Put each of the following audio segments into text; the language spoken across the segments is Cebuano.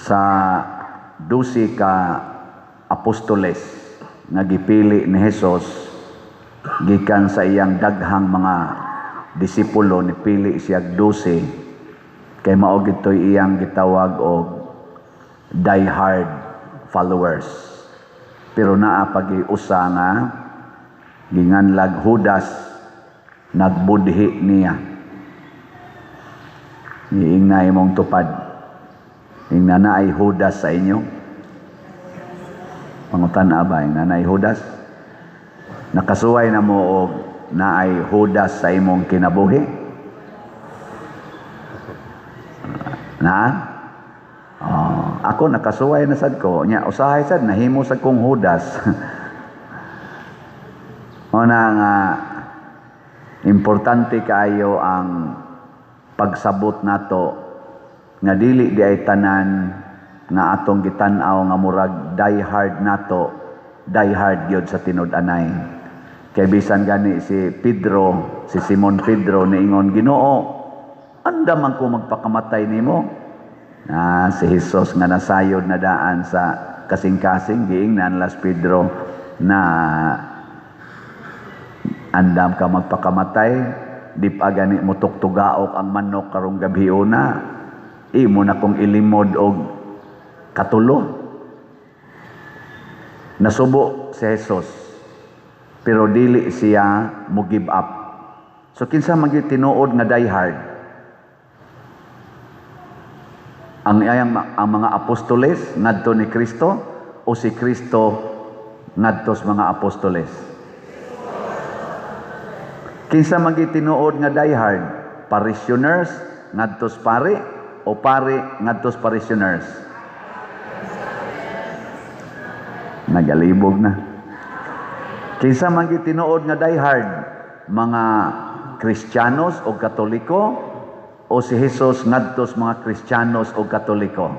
Sa 12 ka apostoles nga gipili ni Hesus gikan sa iyang daghang mga disipulo, nipili siya 12 kay mao gitoy iyang gitawag og die-hard followers. Pero naa pagi usa nga ginganlag Judas, nagbudhi niya. Iingna imong tupad. Ingna naay Judas sa inyo. Pangutan-a ba, ingna naay Judas? Nakasuway na mo og naay Judas sa imong kinabuhi? Na? Oh, ako nakasuway na sad ko. Nya usahay sad nahimo sad kong Judas. Mao na nga importante kaayo ang pagsabot nato nga dili di ay tanan nga atong gitan-aw nga murag die hard nato, die hard gyud sa tinud-anay. Kay bisan gani si Pedro, si Simon Pedro niingon, "Ginoo, andam man ko magpakamatay nimo." Ah, si Jesus nga nasayod na daan sa kasing-kasing, giingnan las Pedro na andam ka magpakamatay, di pa gani mo tuktugaok ang manok karong gabhiona, imo na kong ilimod og katulo. Nasubo si Jesus, pero dili siya mo give up. So kinsa man gyud tinuod nga die hard? Ang mga apostoles ngadto ni Kristo o si Kristo ngadto sa mga apostoles? Kinsa man gyud tinuod nga die hard? Parishioners ngadto sa pari o pari ngadto sa parishioners? Nagalibog na. Kinsa man gyud tinuod nga die hard? Mga Kristiyanos o Katoliko o si Jesus ngadto sa mga Kristiyanos o Katoliko?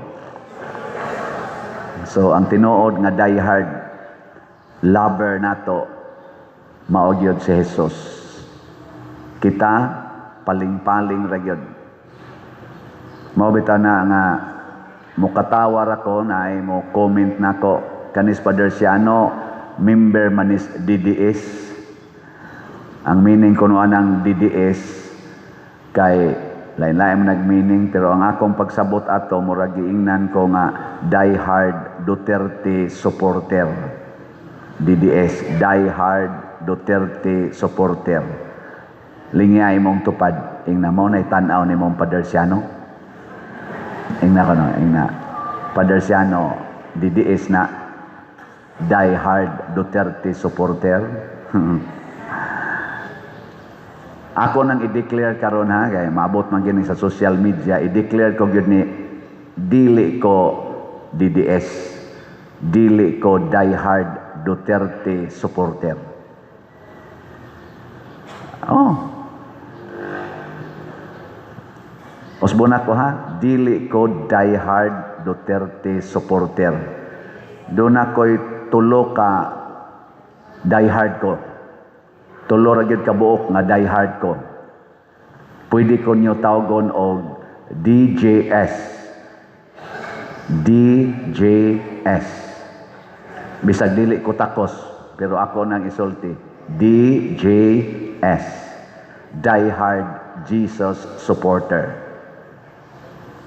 So ang tinuod nga die hard lover nato mao gyud si Jesus. Kita paling-paling ra gyud. Mao bitaw na nga mokatawar ako na ay mo comment nako kanis Father Siano, member manis DDS. Ang meaning kuno anang DDS kay lain-lain man nag-meaning, pero ang akong pagsabot ato murag giingnan ko nga die hard Duterte supporter. DDS, die hard Duterte supporter. Lingya imong tupad, ingna mo na tan-aw ni mong Father Siano. Ingna ko no, ingna. Father Siano, DDS na, die hard Duterte supporter. Ako nang i-declare karon ha, kay maabot man gini sa social media, i-declare ko gyud ni dili ko DDS, dili ko die hard Duterte supporter. Oh. Usbon ako ha, dili ko die hard Duterte supporter. Doon ako'y tulo ka die hard ko. Tulo ra gyud ka buok nga die hard ko. Pwede ko niyo tawgon og DJS. DJS. Bisag dili ko takos, pero ako nang isulti. DJS. Die hard Jesus supporter.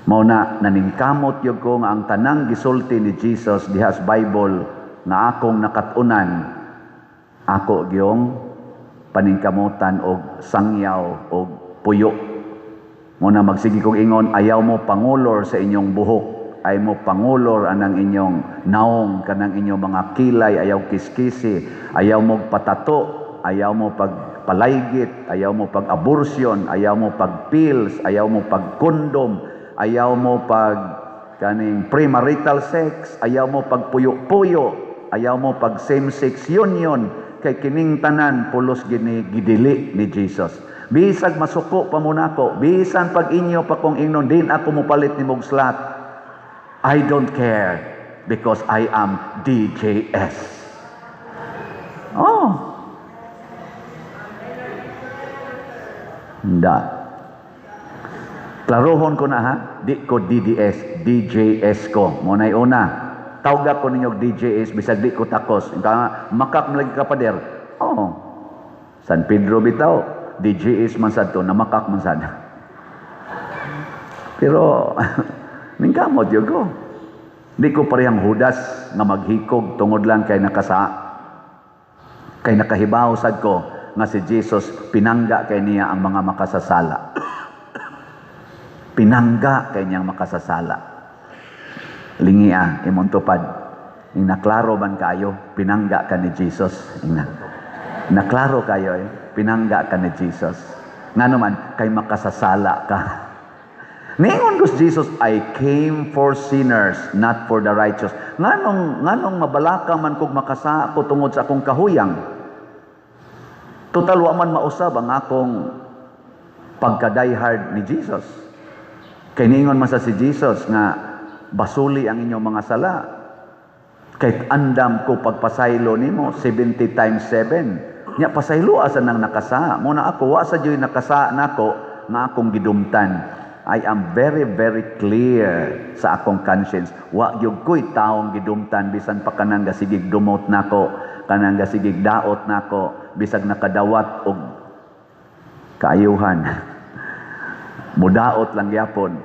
Mao na naningkamot gyud ko nga ang tanang gisulti ni Jesus diha sa Bible nga akong nakat-unan, ako gyung paningkamutan og sangyaw og puyo. Mao na magsige kog ingon, ayaw mo pangulor sa inyong buhok, ayaw mo pangulor anang inyong naong, kanang inyong mga kilay, ayaw kiskisi, ayaw mo patato, ayaw mo pagpalaygit, ayaw mo pag-abortion, ayaw mo pag-pills, ayaw mo pag-kondom, ayaw mo pag kaning premarital sex, ayaw mo pagpuyo-puyo, ayaw mo pag same-sex union, kay kining tanan pulos gini gidili ni Jesus. Bisag masuko pa mo nako, bisan pag inyo pa kong ingnon din ako mopalit ni mog slot, I don't care because I am DJS. Oh. Hindi. Klarohon ko na ha, di ko DDS, DJS ko. Mao na'y una. Tawga ko ninyo DJS bisag di ko takos. Ka makak man lagi ka, pader. Oh. San Pedro bitaw, DJS man sad to, namakak man sad. Pero ningkamot gyud ko. Di ko parehang Judas nga maghikog tungod lang kay nakasa. Kay nakahibaw sad ko nga si Jesus, pinangga kay niya ang mga makasasala. Pinangga kay niyang makasasala. Lingi ah, imong tupad. Ing naklaro man kayo, pinangga ka ni Jesus. Ingna. Naklaro kayo eh, pinangga ka ni Jesus. Ngano man, kay makasasala ka. Ningon ko si Jesus, "I came for sinners, not for the righteous." Nganong mabalaka man kog makasa ko tungod sa akong kahuyang? Total, wa man mausab ang akong pagka-diehard ni Jesus. Kay ningon man sa si Jesus nga basuli ang inyong mga sala. Kay andam ko pagpasaylo nimo 70 times 7. Nya pasaylo asa nang nakasa. Mao na ako, wa sa juy nakasa nako nga akong gidumtan. I am very, very clear sa akong conscience. Wa gyud ko'y taong gidumtan bisan pa kanang gasigig dumot nako, kanang gasigig daot nako, bisag nakadawat og kaayuhan. Mudaot lang gyapon.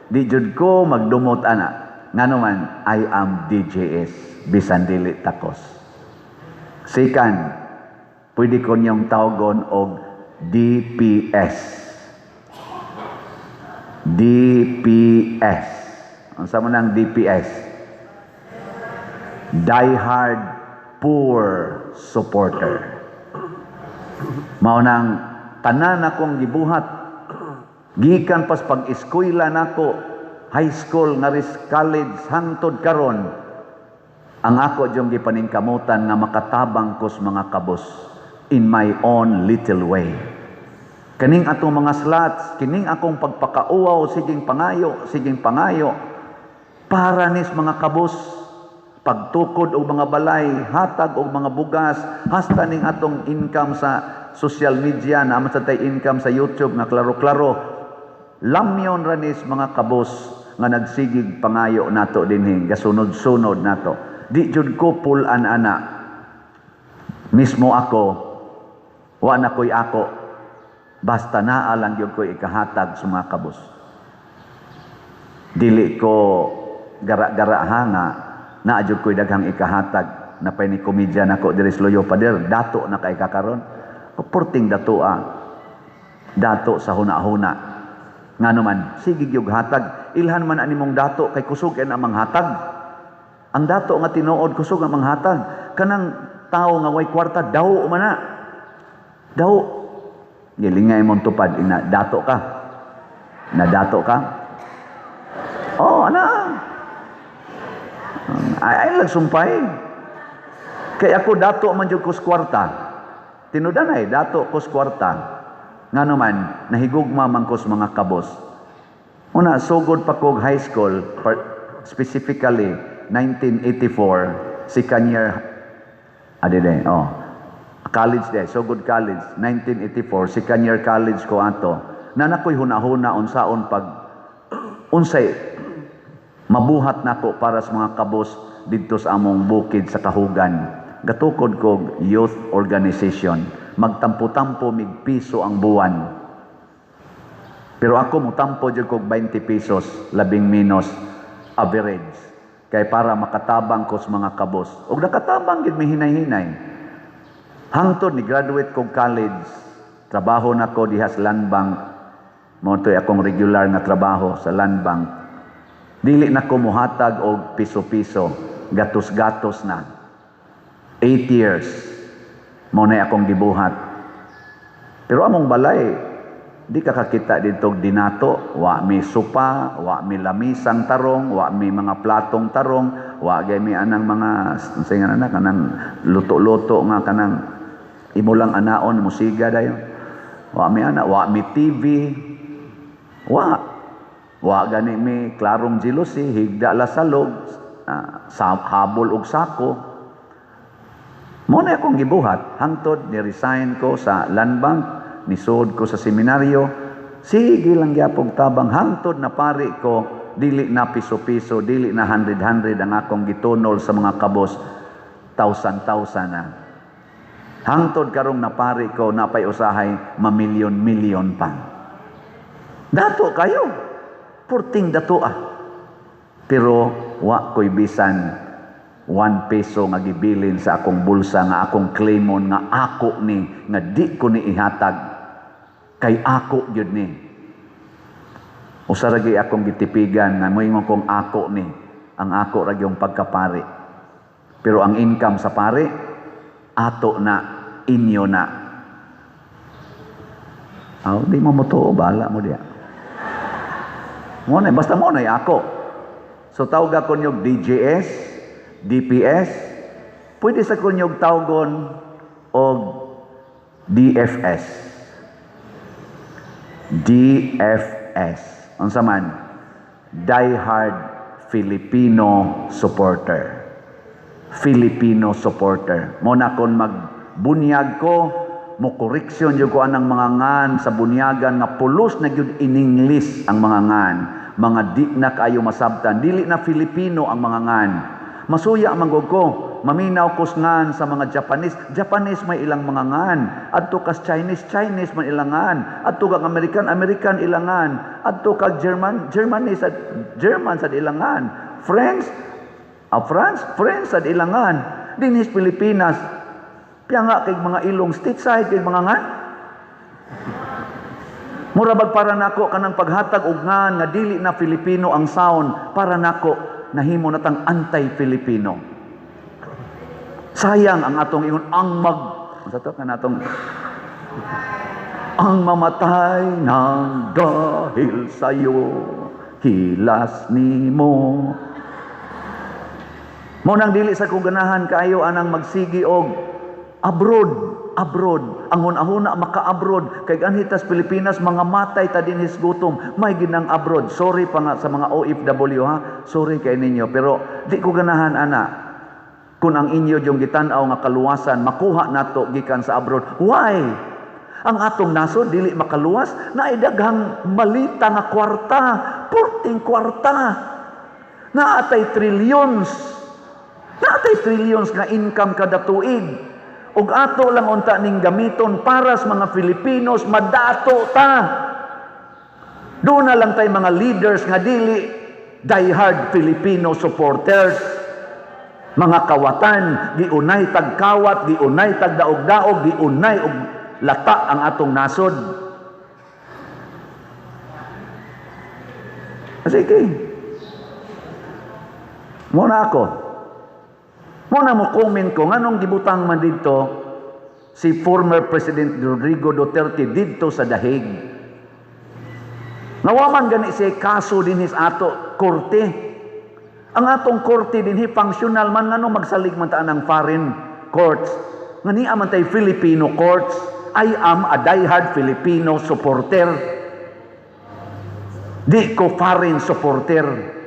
Di jud ko magdumot ana. Ngano man, I am DJS bisan dili takos. Second, pwede ko niyong tawgon og DPS. DPS. Unsa man ang DPS? Die Hard Poor Supporter. Mao nang tanan akong gibuhat gikan pas pag-eskwela nako, high school nga college, hangtod karon, ang ako jung gipaningkamutan nga makatabang kos mga kabos in my own little way. Kaning atong mga slots, kining akong pagpakauwaw, siging pangayo, siging pangayo, para nis mga kabos, pagtukod og mga balay, hatag og mga bugas, hasta ning atong income sa social media, na sa tay income sa YouTube nga klaro-klaro, lamyon ranis mga kabos nga nagsigig pangayo nato dinhi, gasunod-sunod nato. Di jud ko pulan ana. Mismo ako, wa na ko'y ako. Basta naa lang gyud ko'y ikahatag sa mga kabos. Dili ko gara-gara hanga naa jud ko'y daghang ikahatag. Napay ni komedya nako diri sa Luyo, "Pader, dato na kay kakaron." Purting dato ah. Dato sa huna-huna. Ngano man, sige gyud hatag. Ilhan man ani mong dato kay kusog kay na manghatag. Ang dato nga tinuod, kusog ang manghatag. Kanang tao nga way kwarta, daw man na. Daw. Gilingay mong tupad, ina, dato ka. Na dato ka? Oh, ana. Ay, ay lang sumpay. Kay ako, dato man jud ko sa kwarta. Tinudanay, dato ko sa kwarta. Ngano man, nahigugma man ko sa mga kabos. Una, sugod pa kog high school, specifically 1984, second year, adi de, oh, college de, sugod college, 1984, second year college ko ato, na nakoy huna-huna unsaon pag, unsay mabuhat nako para sa mga kabos didto sa among bukid sa Kahugan. Gatukod kog youth organization. Magtampo-tampo mig piso ang buwan. Pero ako mutampo jud kog 20 pesos, labing menos average. Kay para makatabang ko sa mga kabos. Og nakatabang gid mi hinay-hinay. Hangtod ni graduate kog college, trabaho nako diha sa Land Bank. Mao to'y akong regular nga trabaho sa Land Bank. Dili na ko muhatag og piso-piso, gatos-gatos na. 8 years, mao na akong gibuhat. Pero among balay, di ka kakita dito og dinato, wa mi sopa, wa mi lamisang tarong, wa mi mga platong tarong, wa gay mi anang mga unsay nga na kanang luto-luto nga kanang imo lang anaon musiga dayon. Wa mi ana, wa mi TV. Wa. Wa gani mi klarong jealousy, higda la salog, sa habol og sako. Mao na akong gibuhat hangtod ni resign ko sa Land Bank, nisod ko sa seminaryo. Sige lang gyapong tabang hangtod na pari ko, dili na piso-piso, dili na hundred-hundred ang akong gitunol sa mga kabos, thousand-thousand na. Hangtod karong napari ko, napay usahay, mamilyon-milyon pa. Dato kayo. Purting dato ah. Pero wa ko'y bisan 1 peso nga gibilin sa akong bulsa nga akong claimon nga ako ni, nga di ko ni ihatag kay ako gyud ni. Usa ra gyud akong gitipigan nga moingon kong ako ni, ang ako ra gyung pagkapari. Pero ang income sa pari, ato na, inyo na. Aw, di mo motuo, bahala mo diya. Mo na, basta mo na ako. So tawag ko niyog DJS, DPS, pwede sa kunyog tawgon og DFS. DFS. Unsa man? Die Hard Filipino Supporter. Filipino supporter. Mo na kon magbunyag ko, mo koreksyon jud ko anang mga ngan sa bunyagan nga pulos na gyud in English ang mga ngan. Mga di na kaayo masabtan, dili na Filipino ang mga ngan. Masuya man gud ko, maminaw kos ngan sa mga Japanese, Japanese may ilang mga ngan. Adto kas Chinese, Chinese man ilang ngan. Adto kag American, American ilang ngan. Adto kag German, Germany sa German sa ilang ngan. French, France, French sa ilang ngan. Dinhis Pilipinas, piyanga kay mga ilong stateside kay mga ngan. Mura bag para nako kanang paghatag og ngan nga dili na Filipino ang sound, para nako nahimo natang anti-Filipino. Sayang ang atong ingon ang mag sa to kanatong ang mamatay ng dahil sa'yo, hilas nimo. Mo nang dili sa kong ganahan kaayo anang magsigi og abroad, abroad. Ang hunahuna maka-abroad kay anhi tas Pilipinas mga matay ta dinhis gutom, may ginang abroad. Sorry pa nga sa mga OFW ha. Sorry kay ninyo, pero di ko ganahan ana. Kung ang inyo yung gitan-aw nga kaluwasan makuha nato gikan sa abroad. Why? Ang atong nasod dili makaluwas, naay daghang malita nga kwarta, purting kwarta. Naatay trillions. Naatay trillions nga income kada tuig. Ug ato lang unta ning gamiton para sa mga Filipinos madato ta. Doon na lang tay mga leaders nga dili diehard Filipino supporters. Mga kawatan, giunay tag kawat, giunay tag daog-daog, giunay og lata ang atong nasod. Sige. Muna ako. Muna mo comment ko, nganong gibutang man dito si former President Rodrigo Duterte didto sa Dahig. Nawaman gani siya kaso dinhi sa ato korte. Ang atong korte dinhi functional man, ngano magsalig man ta ng foreign courts? Nga niya man tay Filipino courts. I am a diehard Filipino supporter. Di ko foreign supporter.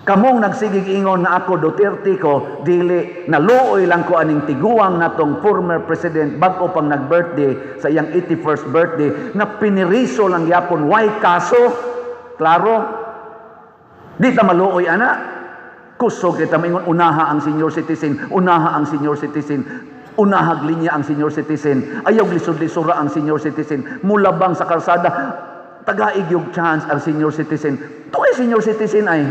Kamong nagsigig ingon nga ako Duterte ko, dili, naluoy lang ko aning tiguang natong former president bag-o pang nag-birthday sa iyang 81st birthday na piniriso lang yapon why kaso? Klaro? Di ta maluoy ana. Kusog kita maingon unaha ang senior citizen, unaha ang senior citizen, unahag linya ang senior citizen, ayaw lisod-lisura ang senior citizen, mulabang sa kalsada, tagaig yung chance ang senior citizen. Tuloy senior citizen ay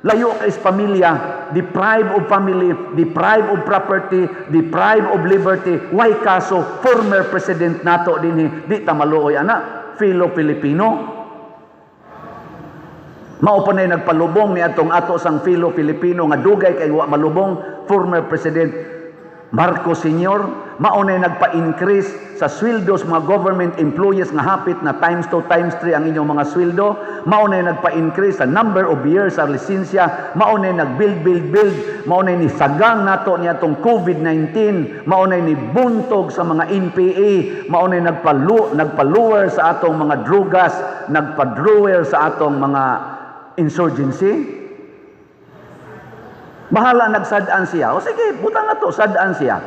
layo kay sa pamilya, deprive of family, deprive of property, deprive of liberty. Why kaso former president nato dinhi, di ta maluoy ana, fellow Filipino. Mao pa na nagpalubong ni atong ato sang fellow Filipino nga dugay kay wa malubong, former President Marcos Sr., mao na nagpa-increase sa sweldo sa mga government employees nga hapit na times 2, times 3 ang inyong mga sweldo, mao na nagpa-increase sa number of years sa lisensya, mao na nag-build, build, build, mao na nisagang nato ni atong COVID-19, mao na nibuntog sa mga NPA, mao na nagpa-lower sa atong mga drugas, nagpa-drawer sa atong mga insurgency. Bahala nagsad-an siya. O sige, butang na to, sad-an siya.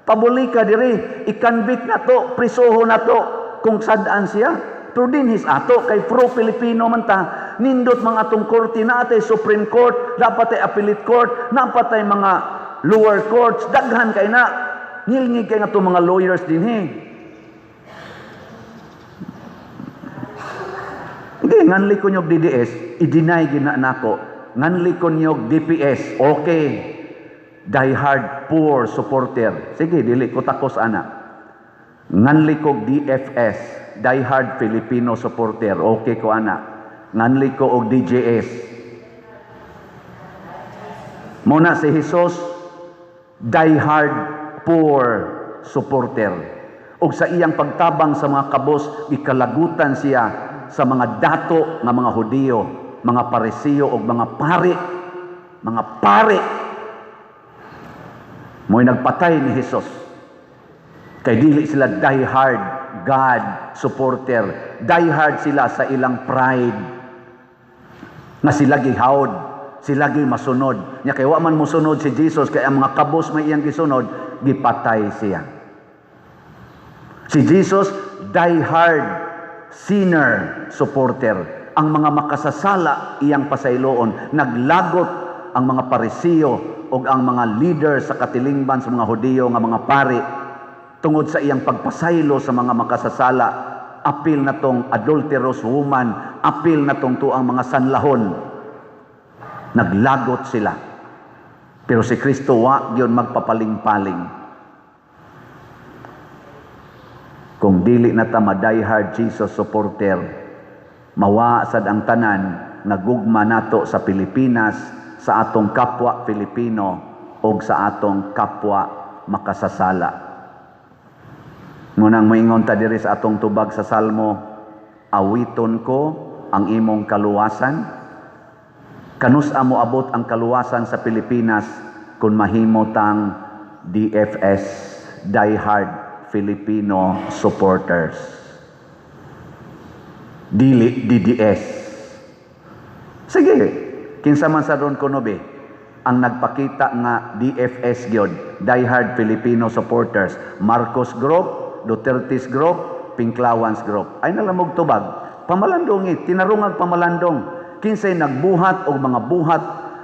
Pabulika diri, i-convict nato, prisoho nato kung sad-an siya. Pero dinhi sa ato kay pro-Filipino man ta, nindot mga atong korte na atay Supreme Court, dapat ay Appellate Court, dapat ay mga lower courts, daghan kay na. Ngilngig kay nga mga lawyers dinhi. Hindi, nganli ko niyog DDS, i-deny gina nako. Nganli ko niyog DPS, okay. Die hard poor supporter. Sige, dili ko takos ana. Nganli ko DFS, die hard Filipino supporter, okay ko ana. Nganli ko og DJS. Muna si Jesus, die hard poor supporter. Og sa iyang pagtabang sa mga kabos, ikalagutan siya sa mga dato nga mga Hudiyo, mga Parisiyo og mga pari, mga pari. Mo'y nagpatay ni Jesus. Kay dili sila die hard God supporter. Die hard sila sa ilang pride. Nga sila gihawd, sila gi masunod. Nya kay wa man mosunod si Jesus, kay ang mga kabos may iyang gisunod, gipatay siya. Si Jesus, die hard sinner supporter. Ang mga makasasala iyang pasayloon. Naglagot ang mga Parisiyo o ang mga leader sa katilingban sa mga Hudiyo nga mga pari tungod sa iyang pagpasaylo sa mga makasasala. Apil na tong adulterous woman, apil na tong tuang mga sanlahon. Naglagot sila. Pero si Kristo wa gyud magpapaling-paling. Kung dili na ta ma-die hard Jesus supporter, mawa sad ang tanan nga gugma nato sa Pilipinas, sa atong kapwa Filipino og sa atong kapwa makasasala. Ngunang moingon ta diri sa atong tubag sa Salmo, awiton ko ang imong kaluwasan. Kanus-a mo abot ang kaluwasan sa Pilipinas kung mahimo tang DFS, Die Hard Filipino Supporters. Dili DDS. Sige, kinsa man sa ron kuno be ang nagpakita nga DFS gyud, Die Hard Filipino Supporters, Marcos Group, Duterte's Group, Pinklawans Group. Ay nalamog tubag. Pamalandong, tinarungag pamalandong. Kinsay nagbuhat og mga buhat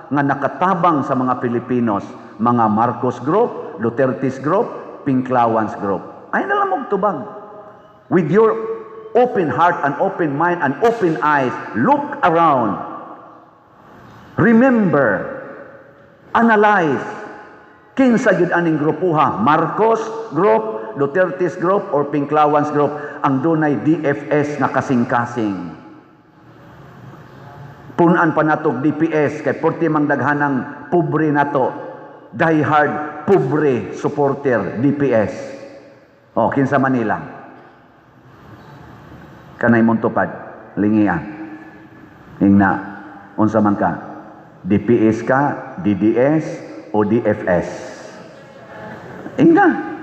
nga nakatabang sa mga Pilipinos, mga Marcos Group, Duterte's Group, Pinklawans Group. Ay nalamog tubag. With your open heart and open mind and open eyes, look around. Remember, analyze, kinsa gyud aning grupuha, Marcos Group, Duterte's Group, or Pinklawans Group, ang dunay DFS nga kasing-kasing. Punan pa natog DPS kay porti mang daghanang pobre nato, die hard pobre supporter DPS. O kinsa Manila? Kanay mong tupad, lingia. Ingna, unsa man ka? DPS ka, DDS o DFS? Ingna.